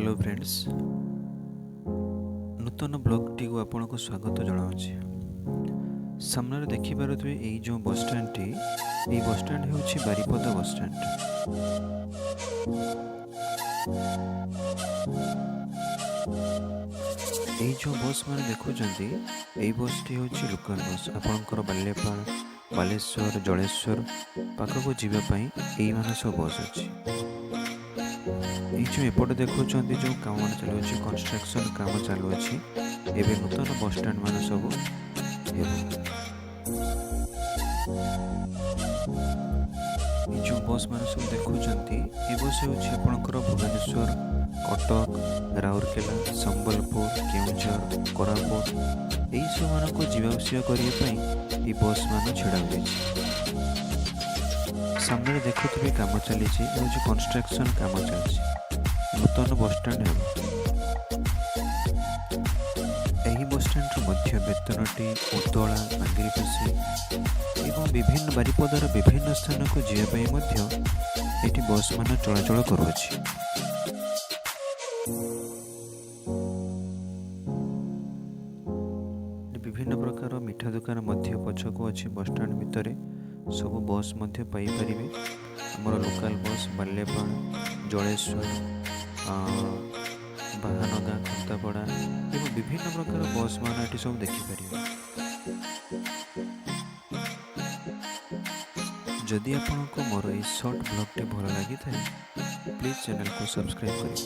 Hello friends, ନୂତନ ବ୍ଲଗ୍ଟିକୁ ଆପଣଙ୍କୁ ସ୍ୱାଗତ ଜଣାଉଛି। ସାମ୍ନାରେ ଦେଖିପାରୁଥିବେ ଏଇ ଯେଉଁ ବସଷ୍ଟାଣ୍ଡଟି, ଏଇ ବସଷ୍ଟାଣ୍ଡ ହେଉଛି ବାରିପଦା ବସଷ୍ଟାଣ୍ଡ। ଏଇ ଯେଉଁ ବସ୍ ମାନେ ଦେଖୁଛନ୍ତି, ଏଇ ବସ୍ଟି ହେଉଛି ଲୋକାଲ ବସ୍। ଆପଣଙ୍କର ବାଲିଆପାଳ, ବାଲେଶ୍ୱର, ଜଳେଶ୍ୱର ପାଖକୁ ଯିବା ପାଇଁ ଏଇମାନେ ସବୁ ବସ୍ ଅଛି। ଏଇ ଯେଉଁ ଏପଟେ ଦେଖୁଛନ୍ତି, ଯେଉଁ କାମ ଚାଲୁଅଛି, କନଷ୍ଟ୍ରକ୍ସନ୍ କାମ ଚାଲୁଅଛି। ଏବେ ନୂତନ ବସଷ୍ଟାଣ୍ଡ ମାନେ ସବୁ ହେବ। ଏଇ ଯେଉଁ ବସ୍ ମାନେ ସବୁ ଦେଖୁଛନ୍ତି, ଏ ବସ୍ ହେଉଛି ଆପଣଙ୍କର ଭୁବନେଶ୍ୱର, କଟକ, ରାଉରକେଲା, ସମ୍ବଲପୁର, କେଉଁଝର, କୋରାପୁଟ, ଏଇସବୁ ମାନଙ୍କୁ ଯିବା ଆସିବା କରିବା ପାଇଁ ଏଇ ବସ୍ ମାନ ଛିଡ଼ା ହୋଇଛି। ସାମ୍ନାରେ ଦେଖୁଥିବେ କାମ ଚାଲିଛି। ଏ ହେଉଛି କନଷ୍ଟ୍ରକ୍ସନ୍ କାମ ଚାଲିଛି, ନୂତନ ବସଷ୍ଟାଣ୍ଡ ହେବ। ଏହି ବସଷ୍ଟାଣ୍ଡରୁ ମଧ୍ୟ ବେତନଟି, ଉଦଳା, ବାଙ୍ଗିରିପୋଷି ଏବଂ ବିଭିନ୍ନ ବାରିପଦାର ବିଭିନ୍ନ ସ୍ଥାନକୁ ଯିବା ପାଇଁ ମଧ୍ୟ ଏଠି ବସ୍ ମାନ ଚଳାଚଳ କରୁଅଛି। ବିଭିନ୍ନ ପ୍ରକାର ମିଠା ଦୋକାନ ମଧ୍ୟ ପଛକୁ ଅଛି। ବସଷ୍ଟାଣ୍ଡ ଭିତରେ ସବୁ ବସ୍ ମଧ୍ୟ ପାଇପାରିବେ। ଆମର ଲୋକାଲ ବସ୍ ବାଲିଆପାଳ, ଜଳେଶ୍ୱର, ବାହାନଗା, ଖନ୍ତାପଡ଼ା ଏବଂ ବିଭିନ୍ନ ପ୍ରକାର ବସ୍ ମାନ ଏଠି ସବୁ ଦେଖିପାରିବେ। ଯଦି ଆପଣଙ୍କୁ ମୋର ଏଇ ସର୍ଟ ବ୍ଲଗ୍ଟି ଭଲ ଲାଗିଥାଏ, ପ୍ଲିଜ୍ ଚ୍ୟାନେଲକୁ ସବସ୍କ୍ରାଇବ୍ କରିବେ।